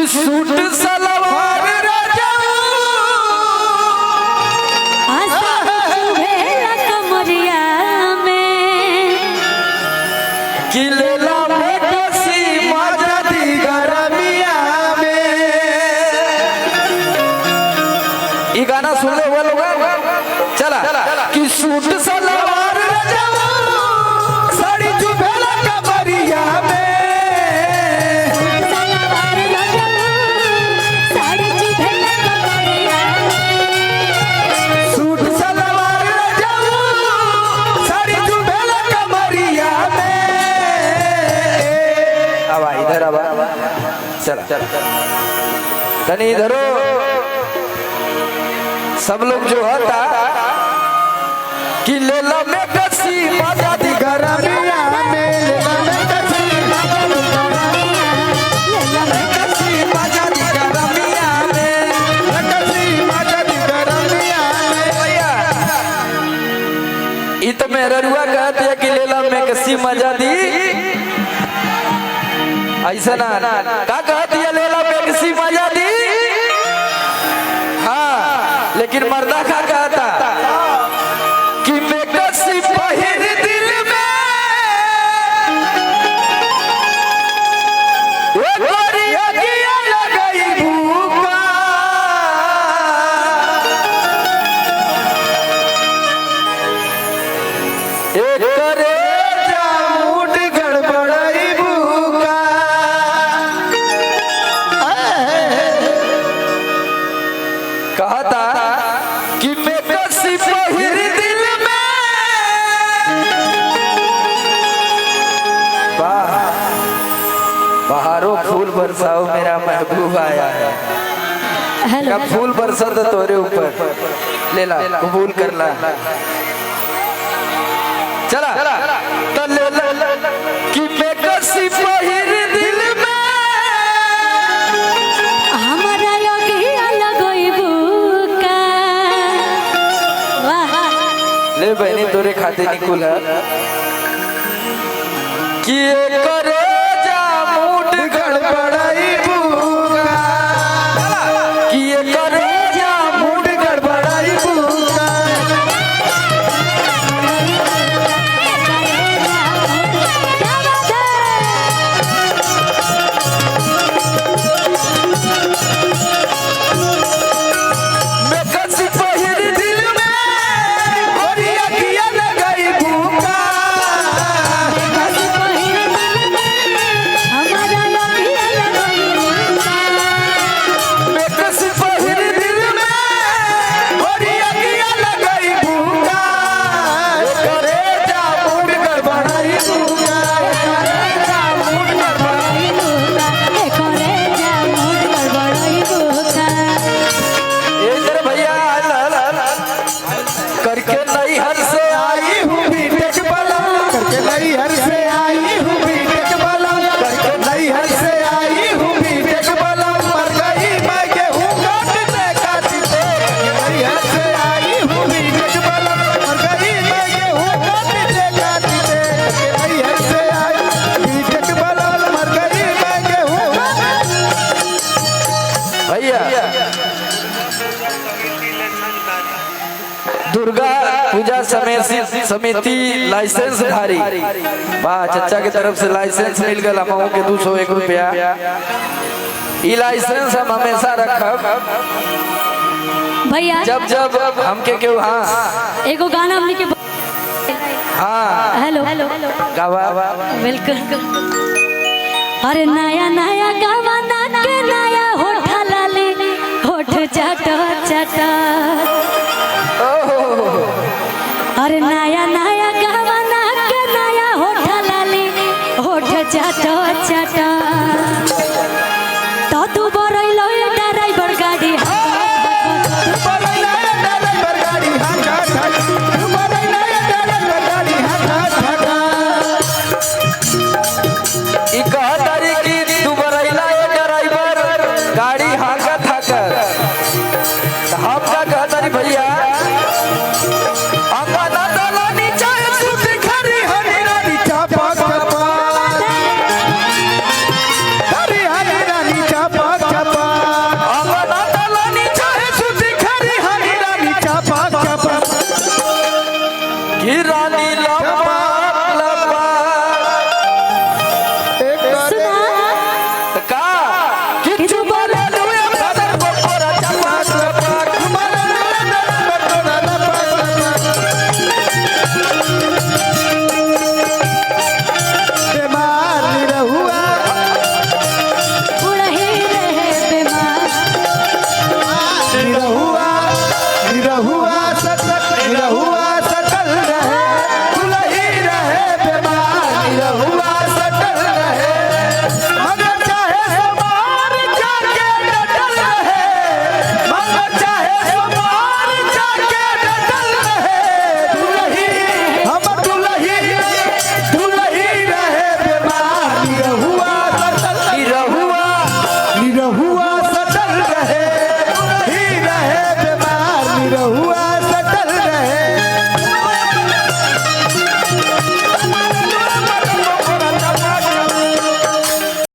Suit सलवार राजा चुभेला कमरिया में कि लेला में कसी मजा दी गरमिया में। ई गाना सुन ले वो लोग चला कि सूट सलवार राजा साड़ी चुभेला कमरिया में। सलवार राजा साड़ी चुभेला कमरिया सूट सलवार राजा साड़ी चुभेला कमरिया में। आवा इधर आवा चला तनी इधर हो। सब लोग जो होता कि लेला में कसी मजा दी गरमिया में, लेला में कसी लेला में कसी मजा दी गरमिया में, कसी मजा दी गरमिया में। भैया ई तो मेहररुआ कहत है कि लेला में कसी मजा दी, ऐसा ना का कहत है लेला में कसी मजा दी। हाँ लेकिन मर्दा का कहता कि मैं कसी पहिर दिल में ओ गोरिया गिया लगई भूखा। एक करे जामुट गड़बड़ई भूखा। कहता कि मैं कसी पहिर दिल में। वाह बहारों फूल बरसाओ मेरा महबूब आया है। हेलो का फूल बरसा तो तोरे ऊपर ले ला कबूल कर ला चला तो ले ला कि मैं कसी पहिर दिल में। हमारा योगिया लगई बुका। वाह ले बहनी तोरे खाते निकुल है कि ये करे जा मूड गड़बड़ाई भूखा, कि ये करे जा मूड गड़बड़ाई भूखा। क्या बात है। मैं कसी पहिर दिल में गोरिया किया लगाई भूखा। हमारा योगिया लगई बुका। मैं कसी पहिर दिल में गोरिया किया लगाई भूखा। ये करे जा मूड गड़बड़ाई भूखा, ये करे जा मूड गड़बड़ाई। इधर भैया हल हल करके नई हर से आई हूँ बीटेक वाला, करके नई हर से आई हूँ बीटेक वाला, करके नई हर से आई हूँ बीटेक वाला, मर गई मैं गेहूँ काटते काटते। करके नई हर से आई हूँ बीटेक वाला, मर गई मैं गेहूँ काटते काटते। करके नई हर से आई बीटेक वाला, मर गई मैं गेहूँ। भैया दुर्गा पूजा समिति समिति लाइसेंस धारी वाह चचा के तरफ से लाइसेंस मिल गया हम के 201 रुपया। ई लाइसेंस हम हमेशा रखब भैया जब जब हमके केहू। हाँ एगो गाना हमनी के हाँ हेलो गावा welcome. अरे नया नया गाना के नया होठ लाली होठ चट चट। अरे नया नया गाना के नया होठ लाली होठ चट चट। तो तू बर